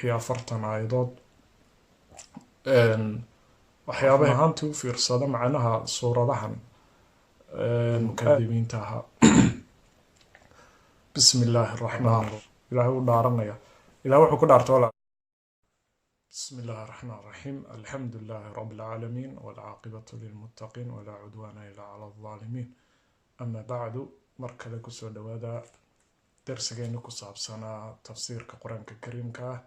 46 aayadood. Waxyaabaha ahaantii u fiirsada macnaha suuradahan mukadibiinta ahaa. Bismi illaahi raxmaan, Ilaahay u dhaaranaya. Ilahay wuxuu ku dhaartay walaal. بسم الله الرحمن الرحيم، الحمد لله رب العالمين، والعاقبة للمتقين، ولا عدوان إلا على الظالمين، أما بعد. Markale kusoo dhawaada darsigeena ku saabsanaa tafsiirka Qur-aanka Kariimka ah,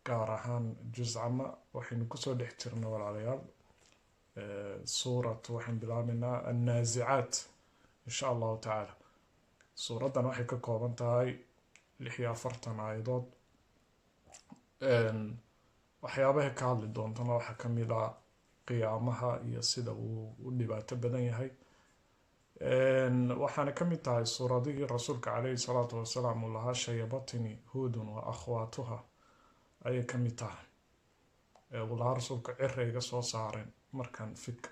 gaar ahaan juz cama. Waxaynu kusoo dhex jirna, walaalayaal, suurat, waxaan bilaabaynaa Annaasicaat, insha Allahu tacaala. Suuraddan waxay ka kooban tahay 46 aayadood. Waxyaabaha ka hadli doontana waxaa ka mid ah qiyaamaha iyo sida uu u dhibaato badan yahay. Waxaana ka mid tahay suuradihii Rasuulka caleyhi salaatu wasalaam uu lahaa "شيبتني هود وأخواتها" ayay ka mid tahay. Uu lahaa Rasuulka cira iga soo saareen markaan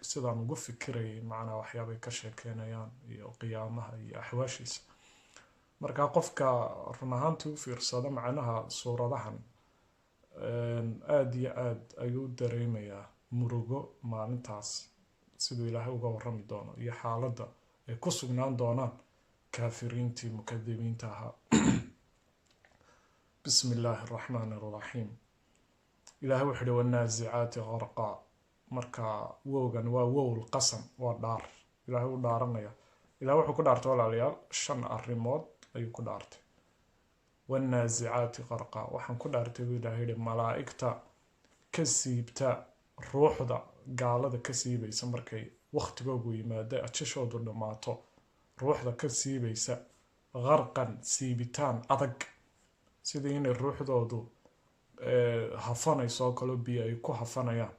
sidaan ugu fikirayay macnaa waxyaabay ka sheekeynayaan iyo qiyaamaha iyo axwaashiisa. Marka qofka run ahaantii u fiirsada macnaha suuradahan aada iyo aada ayuu u dareemayaa murugo maalintaas, siduu Ilaahay uga warami doono iyo xaaladda ay ku sugnaan doonaan kaafiriintii mukadibiinta ahaa. Bismi illaahi araxmaan araxiim. Ilaahay wuxuu uhi: "والنازعات غرقا". Marka wowgan waa wowul qasam, waa dhaar. Ilaahay u dhaaranaya. Ilahay wuxuu ku dhaartay, walaalayaal, shan arrimood ayuu ku dhaartay. "والنازعات غرقا", waxaan ku dhaartay buu Ilahay yihi, malaa'igta ka siibta ruuxda gaalada, ka siibaysa markay waqtigoogu yimaado, ajashoodu dhammaato, ruuxda ka siibaysa, غرقا, siibitaan adag, sidii inay ruuxdoodu hafanayso oo kaleo biyo ay ku hafanayaan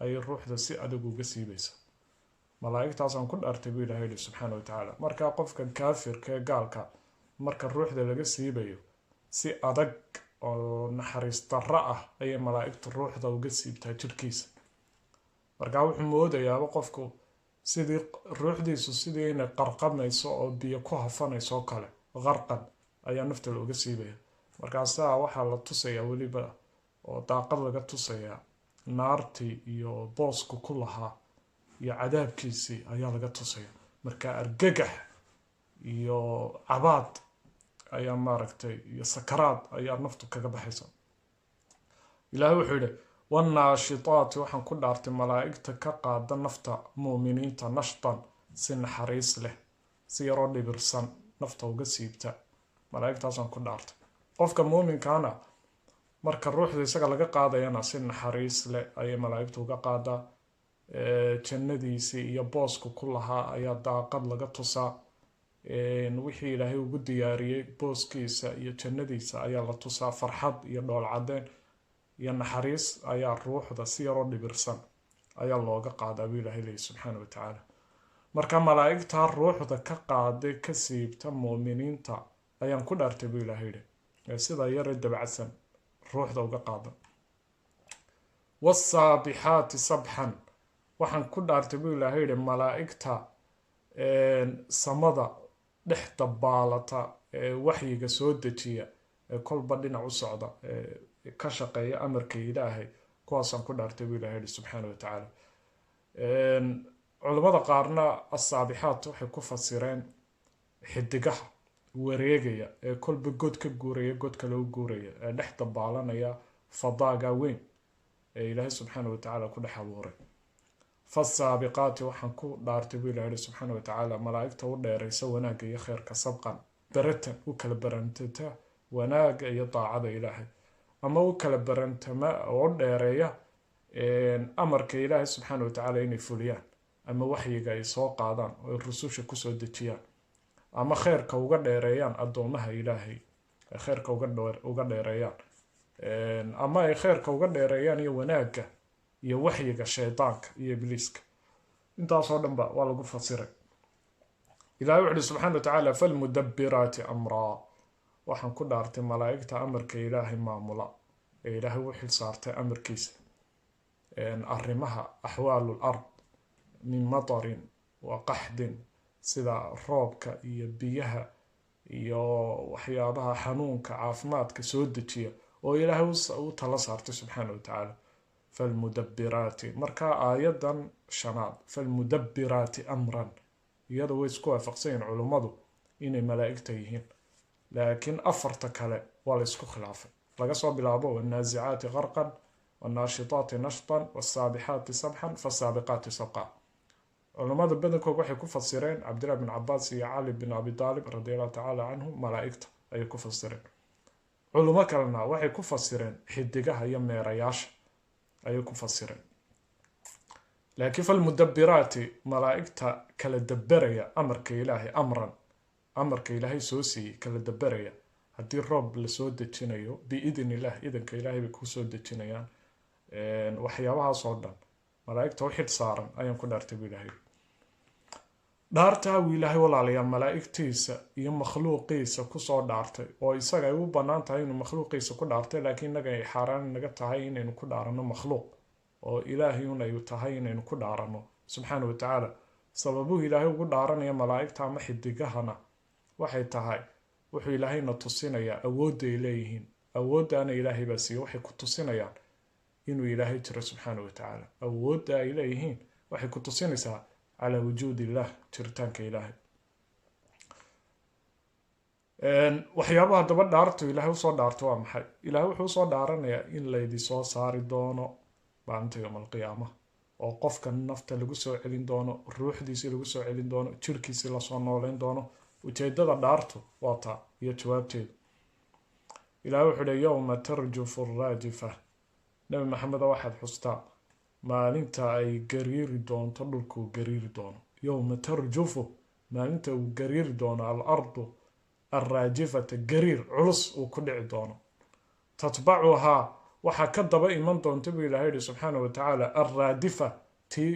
ayay ruuxda si adag uga siibaysa. Malaa'igtaasaan ku dhaartay buu Ilahay yihi subxaana wa tacaala. Marka qofka kaafirka ee gaalka marka ruuxda laga siibayo, si adag oo naxariis darro ah ayay malaa'igtu ruuxda uga siibtaa jirhkiisa. Marka wuxuu moodayaaba qofku sidii ruuxdiisu sidii inay qarqamayso oo biyo ku hafanayso oo kale, غرقا ayaa nafta looga siibaya. Markaasaa waxaa la tusayaa weliba oo daaqad laga tusayaa naartii iyo boosku ku lahaa iyo cadaabkiisii ayaa laga tusaya. Marka argagax iyo cabaad ayaa maaragtay iyo sakaraad ayaa naftu kaga baxaysa. Ilaahay wuxuu yihi: "والناشطات", waxaan ku dhaartay malaa'igta ka qaada nafta muuminiinta, نشطا, si naxariis leh, si yaroo dhibirsan nafta uga siibta. Malaa'igtaasaan ku dhaartay. Qofka muuminkaana marka ruuxda isaga laga qaadayana si naxariis leh ayay malaa'igtu uga qaadaa. Jannadiisii iyo boosku ku lahaa ayaa daaqad laga tusaa. Wixii Ilaahay ugu diyaariyey booskiisa iyo jannadiisa ayaa la tusaa. Farxad iyo dhool cadeen iyo naxariis ayaa ruuxda si yaroo dhibirsan ayaa looga qaadaa buu Ilahay leeyay subxaana wa tacaala. Marka malaa'igtaa ruuxda ka qaaday, ka siibta muuminiinta ayaan ku dhaartay buu Ilahay yihi, ee sida yare dabacsan ruuxda uga qaada. "والسابحات سبحا", waxaan ku dhaartay buu Ilaahay yihi, malaa'igta samada dhex dabaalata ee waxyiga soo dejiya, ee kolba dhinac u socda, ee ka shaqeeya amarka Ilaahay, kuwaasaan ku dhaartay buu Ilahay yihi subxaana wa tacaala. Culamada qaarna السابحات waxay ku fasireen xidigaha wareegaya ee kolba god ka guuraya god kale u guuraya, ee dhex dabaalanaya fadaaga weyn ee Ilaahay subxaana wa tacaala ku dhex abuuray. "فالسابقات", waxaan ku dhaartay buu Ilahi subxaana wa tacaala, malaa'igta u dheeraysa wanaagga iyo kheyrka, سبقا, beratan u kala barantata wanaagga iyo daacada Ilaahay, ama u kala barantama oo u dheereeya amarka Ilaahay subxaana wa tacaala inay fuliyaan, ama waxyiga ay soo qaadaan oo ay rususha kusoo dejiyaan, ama kheyrka uga dheereeyaan addoomaha Ilaahay, ay kheyrka uga dheereeyaan, ama ay kheyrka uga dheereeyaan iyo wanaagga iyo waxyiga shaydaanka iyo Ibliiska. Intaasoo dhan ba waa lagu fasiray. Ilahay wuxu uhi subxana wa tacaala: "فالمدبرات أمرا", waxaan ku dhaartay malaa'igta amarka Ilaahay maamula ee Ilaahay u xil saartay amarkiisa, arrimaha أحوال الأرض من مطر وقحط, sida roobka iyo biyaha iyo waxyaabaha xanuunka caafimaadka soo dejiya. oo Ilaahay u tala saartay subxaana wa tacaala. Falmudabbiraati, marka aayadan shanaad, falmudabbiraati amran, iyada way isku waafaqsan yihiin culummadu inay malaa'igta yihiin, laakiin afarta kale waa la isku khilaafay, laga soo bilaabo wannaasicaati qarqan, wannaashitaati nashtan, wasaabixaati sabxan, fasaabiqaati sabqa. Culummada badankood waxay ku fasireen, Cabdillahi bin Cabaas iyo Cali bin Abi Taalib radi Allahu tacaala canhu, malaa'igta ayay ku fasireen. Culummo kalena waxay ku fasireen xidigaha iyo meerayaasha ayay ku fasireen. Laakiin falmudabbiraati, malaa'igta kala daberaya amarka Ilaahay, amran, amarka Ilaahay soo siiyey kala daberaya. Haddii roob lasoo dejinayo, biidn illah, idanka Ilaahay bay kusoo dejinayaan. Waxyaabahaas oo dhan malaa'igta u xidh saaran ayaan ku dhaartay bu Ilaahay. Dhaartaa uu Ilaahay, walaalayaa, malaa'igtiisa iyo makhluuqiisa kusoo dhaartay, oo isaga ay u bannaan tahay inuu makhluuqiisa ku dhaartay, laakiin innaga ay xaaraan naga tahay inaynu ku dhaaranno makhluuq, oo Ilaahay un ay tahay inaynu ku dhaaranno subxaana wa tacaala. Sababuhu Ilaahay ugu dhaaranaya malaa'igta ama xidigahana waxay tahay, wuxuu Ilaahayna tusinayaa awoodda ay leeyihiin. Awooddaana Ilaahay baa siiye. Waxay ku tusinayaan inuu Ilaahay jiro subxaana wa tacaala. Awoodda ay leeyihiin waxay ku tusinaysaa calaa wujuud illah, jiritaanka Ilaahay. Waxyaabaha daba dhaartu Ilaahay usoo dhaarto waa maxay? Ilaahay wuxuu usoo dhaaranayaa in laydi soo saari doono maalinta yowma alqiyaama, oo qofka nafta lagu soo celin doono, ruuxdiisii lagu soo celin doono, jirkiisii lasoo nooleyn doono. Ujeedada dhaartu waa taa iyo jawaabteedu. Ilahay wuxuu uhi: yowma tarjufu araajifa. Nabi Maxameda, waxaad xustaa maalinta ay gariiri doonto dhulkuu gariiri doono. Yowma tarjufu, maalinta uu gariiri doono, alardu alraajifata, gariir culus uu ku dhici doono. Tatbacuhaa, waxaa ka daba iman doonta buu Ilahay yihi subxaana wa tacaala, alraadifa, tii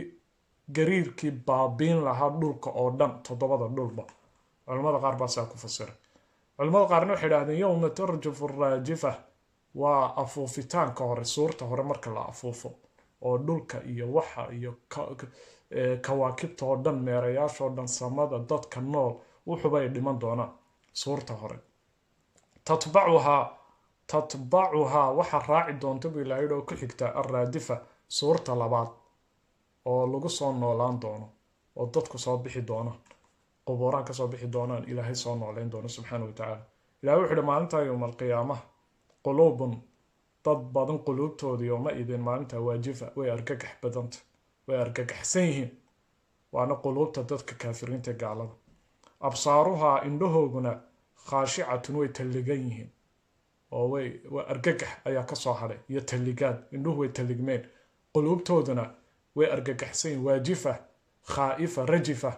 gariirkii baabiin lahaa dhulka oo dhan, toddobada dhulba. Culamada qaar baa saa ku fasiray. Culamada qaarna waxay idhahdeen yowma tarjufu araajifa waa afuufitaanka hore, suurta hore marka la afuufo oo dhulka iyo waxa iyo kawaakibta oo dhan, meerayaasha oo dhan, samada, dadka nool, wuxuba ay dhiman doonaan suurta hore. Tatbacuhaa, waxaa raaci doonta buu Ilahay oo ku xigta alraadifa, suurta labaad oo lagu soo noolaan doono, oo dadku soo bixi doonaan, qubuuraan kasoo bixi doonaan, Ilaahay soo nooleyn doono subxaana wa tacaala. Ilahay wuxu uhi maalinta yowma alqiyaamaha: quluubun, dad badan quluubtooda, yooma idin, maalinta, waajifa, way argagax badanta, way argagaxsan yihiin. Waana quluubta dadka kaafiriinta, gaalada. Absaaruhaa, indhahooguna, khaashicatun, way talligan yihiin, oo way argagax ayaa kasoo hadhay iyo talligaad. Indhuhu way talligmeen, quluubtooduna way argagaxsan yihiin. Waajifa, khaa'ifa, rajifa,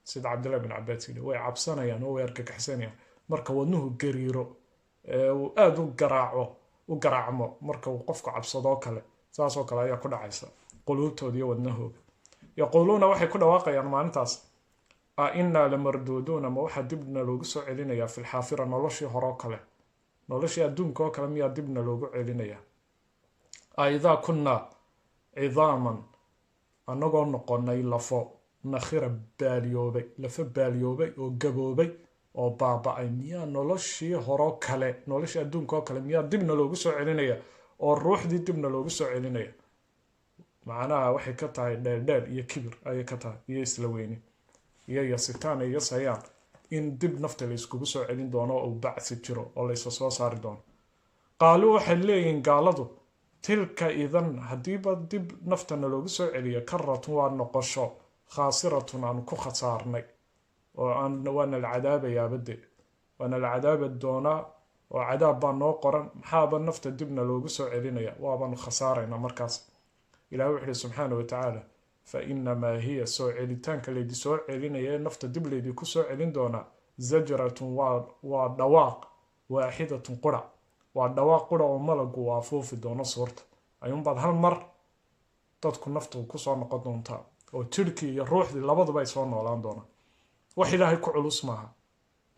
sida Cabdillahi bin Cabaas yidhi, way cabsanayaan oo way argagaxsanayaan. Marka wadnuhu gariiro ee uu aada u garaaco, u garaacmo, marka uu qofku cabsadoo kale, saasoo kale ayaa ku dhacaysa quluubtooda iyo wadnahooga. Yaquuluuna, waxay ku dhawaaqayaan maalintaas: a innaa lamarduuduuna, ma waxaa dibna loogu soo celinayaa, filxaafira, noloshii hore oo kale, noloshii adduunka oo kale miyaa dibna loogu celinayaa? A idaa kunnaa cidaaman, annagoo noqonay lafo, nakhira, baaliyoobay, lafo baaliyoobay oo gaboobay oo baaba-ay, miyaa noloshii horoo kale, noloshii adduunka oo kale, miyaa dibna loogu soo celinaya oo ruuxdii dibna loogu soo celinaya? Macnaha waxay ka tahay dheeldheel iyo kibir ayay ka tahay, iyo isla weyni iyo yasitaan ay yasayaan in dib nafta la iskugu soo celin doono oo uu bacsi jiro oo laysa soo saari doono. Qaaluu, waxay leeyihiin gaaladu: tilka idan, haddiiba dib naftana loogu soo celiyo, karatun, waa noqosho, khaasiratun, aanu ku khasaarnay, oo aan waana la cadaabayaabade, waana la cadaabi doonaa oo cadaab baa noo qoran. Maxaaba nafta dibna loogu soo celinaya? Waabaanu khasaaraynaa markaas. Ilahi wuxu uhi subxaana wa tacaala: fa inamaa hiya, soo celitaanka laydi soo celinaya ee nafta dib laydinku soo celin doonaa, zajratun, waa dhawaaq, waaxidatun, qura, waa dhawaaq qura oo malagu uu afuufi doono suurta ayuunbaad hal mar dadku naftu kusoo noqon doontaa, oo jirhkii iyo ruuxdii labaduba ay soo noolaan doonaan. Wax Ilaahay ku culus maaha.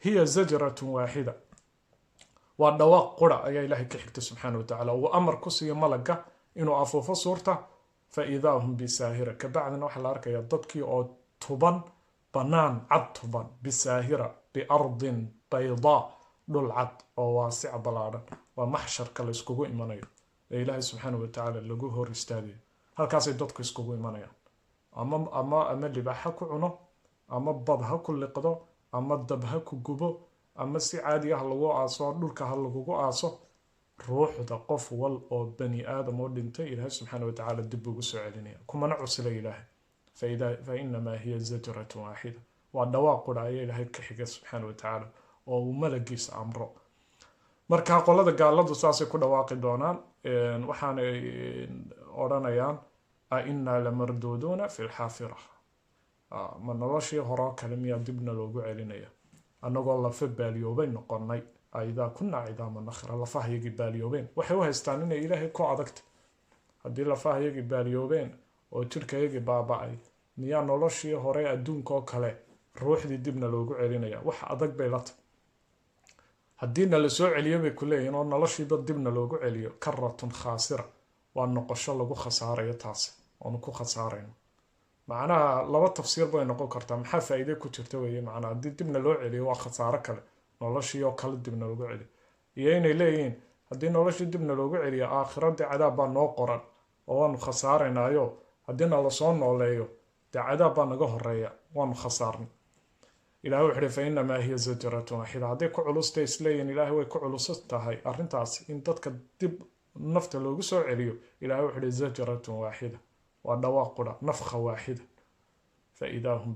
Hiya zajratun waaxida, waa dhawaaq qura ayaa Ilaahay ka xigta subxaana wa tacala, uu amar ku siiyo malaga inuu afuufo suurta. Fa idaa hum bisaahira, kabacdina waxaa la arkayaa dadkii oo tuban bannaan cad, tuban, bisaahira, biardin baydaa. Dhul cad oo waasica, ballaadhan, waa maxsharka la iskugu imanayo ee Ilaahay subxaana watacaala lagu hor istaagayo. Halkaasay dadku iskugu imanayaan. Ama libaax ha ku cuno, ama bad ha ku liqdo, ama dab ha ku gubo, ama si caadi ah lagu aaso, dhulka ha lagugu aaso, ruuxda qof wal oo bani aadam oo dhintay Ilaahay subxaana watacaala dib ugu soo celinaya. Kumana cusla Ilaahay. Fa inamaa hiya zajratun waaxida, waa dhawaaq qura ayaa Ilaahay ka xiga subxaana watacaala oo uu malagiisa amro. Marka qolada gaaladu saasay ku dhawaaqi doonaan, waxaanay odhanayaan: "A innaa lamarduuduuna fi lxaafira?" Ma noloshii horoo kale miyaa dibna loogu celinaya, annagoo lafa baaliyoobay noqonay? Aidaa kunaa cidaama nakhira, lafahayagii baaliyoobeen. Waxay u haystaan inay Ilaahay ku adagta. Haddii lafahayagii baaliyoobeen oo jidhkayagii baaba-ay, miyaa noloshii hore adduunka oo kale ruuxdii dibna loogu celinaya? Wax adag bay la tahy. Haddiina la soo celiyo, bay ku leeyihin, oo noloshiiba dibna loogu celiyo, karatun khaasira, waa noqosho lagu khasaarayo taasi, oonu ku khasaarayno. Macnaha laba tafsiir bay noqon kartaa. Maxaa faa-iide ku jirta weeye macnaha haddii dibna loo celiyo? Waa khasaaro kale noloshii oo kale dibna loogu celiyo. Iyo inay leeyihiin haddii noloshii dibna loogu celiyo, aakhiradii cadaab baa noo qoran oo waanu khasaaraynaayo. Haddiina lasoo nooleeyo, dee cadaab baa naga horeeya, waanu khasaarnay. Ilahay wuxu uhi: "Fa inamaa hiya zajratun waaxida." Hadday ku culustay isleeyihin Ilaahay way ku culusan tahay arrintaas in dadka dib nafta loogu soo celiyo, Ilahay wuxu uhi: "Zajratun waaxida", waa dhawaaq qura, nafkha waaxida, fa idaa hum.